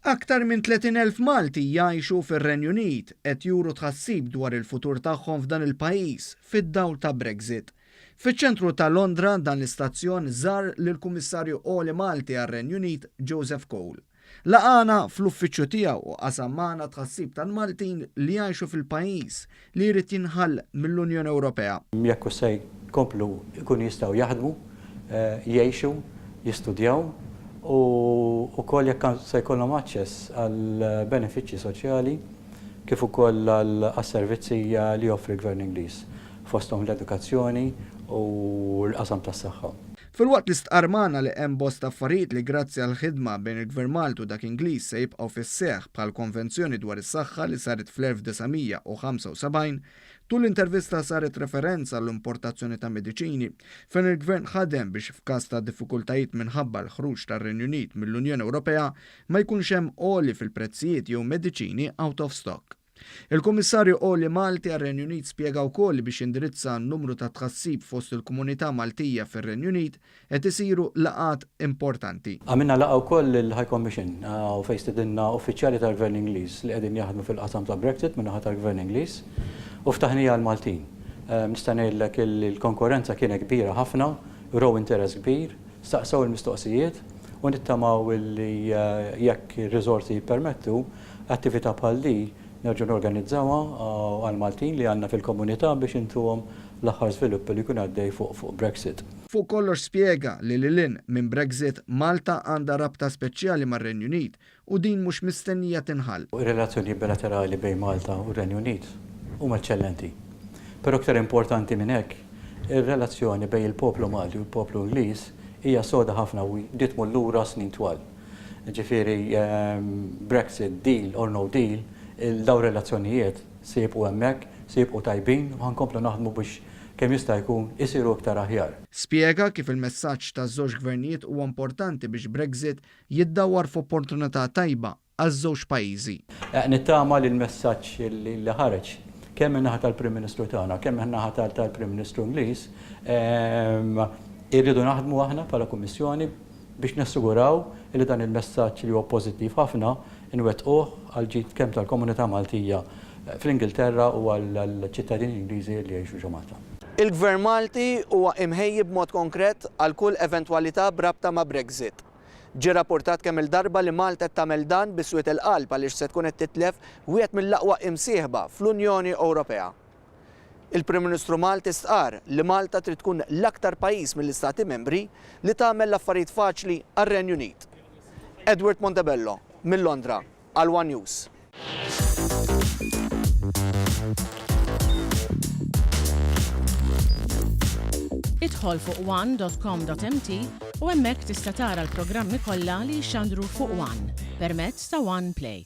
Aktar minn 30,000 Malti jgħixu fir-Renju Unit qed juru tħassib dwar il-futur tagħhom f'dan il-pajjiż fid-dawl ta' Brexit. Fiċ-ċentru ta' Londra dan l-istazzjon żar lill-Kummissarju Għoli Malti għar-Renju Unit Joseph Cole. Laqagħna fl-uffiċċju tiegħu u qasam magħna t-tħassib tal-Maltin li jgħixu fil-pajjiż li jrid jinħall mill-Unjoni Ewropea. Jekk hux se jkomplu jkunu jistgħu jaħdmu, jgħixu, jistudjaw u wkoll jekk se jkollhom aċċess għall-benefiċċji soċjali kif ukoll għas-servizzi li joffri l-Gvern Ingliż, fosthom l-edukazzjoni u l-qasam tas-saħħa. Filwaqt li stqarr magħna li hemm bosta affarijiet li grazzi għall-ħidma bejn il-Gvern Malti u dak Ingliż se jibqgħu fis-seħħ bħall-Konvenzjoni dwar is-Saħħa li saret fl-1975, tul l-intervista saret referenza għall-importazzjoni ta' mediċini fejn il-Gvern ħadem biex f'każ ta' diffikultajiet minħabba l-ħruġ tar-Renju Unit mill-Unjoni Ewropea ma jkunx hemm għoli fil-prezzijiet jew mediċini out of stock. Il-Kummissarju Għoli Malti għar-Renju Unit spjega wkoll li biex jindirizza n-numru ta' tħassib fost il-komunità Maltija fir-Renju Unit qed isiru laqgħat importanti. Għamilna laqgħa wkoll lill-High Commission u fejn stedinna uffiċjali tal-Gvern Ingliż li qegħdin jaħdmu fil-qasam ta' Brexit min-naħa tal-Gvern Ingliż u ftaħniha għall-Maltin. Nista' ngħidlek illi l-konkorrenza kienet kbira ħafna, wrew interess kbir, staqsew il-mistoqsijiet u nittamaw illi jekk ir-riżorsi jippermettu, Attività bħal di nerġgħu norganizzawha għall-Maltin li għandna fil-komunità biex intuhom l-aħħar żviluppi li jkun għaddej fuq fuq Brexit. Fuq kollox spjega li lil hinn minn Brexit, Malta għandha rabta speċjali mar-Renju Unit u din mhux mistennija tinħall. Ir-relazzjonijiet bilaterali bejn Malta u r-Renju Unit huma eċċellenti. Però iktar importanti minn hekk, ir-relazzjoni bejn il-poplu Malti u l-poplu Ingliż hija soda ħafna u di tmur lura snin twal. Jiġifieri Brexit, deal or no deal, dawn ir-relazzjonijiet se jibqgħu hemmhekk, se jibqgħu tajbin u ħa nkomplu naħdmu biex kemm jista' jkun isiru iktar aħjar. Spjega kif il-messaġġ taż-żewġ gvernijiet huwa importanti biex Brexit jiddawwar f'opportunità tajba għaż-żewġ pajjiżi. Nittama li l-messaġġ li ħareġ kemm min-naħa tal-Prim Ministru tagħna, kemm min-naħa tal-Prim Ministru Ingliż, irridu naħdmu aħna bħala Kummissjoni biex nassiguraw li dan il-messaġġ li huwa pożittiv ħafna nwettquh għall-ġid kemm tal-komunità Maltija fl-Ingilterra u għall-ċittadini Ingliżi li jgħixu ġo Malta. Il-Gvern Malti huwa imħejji b'mod konkret għal kull eventwalità b'rabta ma' Brexit. Ġie rappurtat kemm-il darba li Malta qed tagħmel dan bi swied il-qalb għaliex se tkun qed titlef wieħed mill-aqwa imsieħba fl-Unjoni Ewropea. Il-Prim Ministru Malti stqarr li Malta trid tkun l-aktar pajjiż mill-Istati Membri li tagħmel l-affarijiet faċli għar-Renju Unit. Edward Montebello, minn Londra, għal one News. Idħol fuq one.com.mt u hemmhekk tista' tara l-programmi kollha li jixxandru fuq one permezz ta' One Play.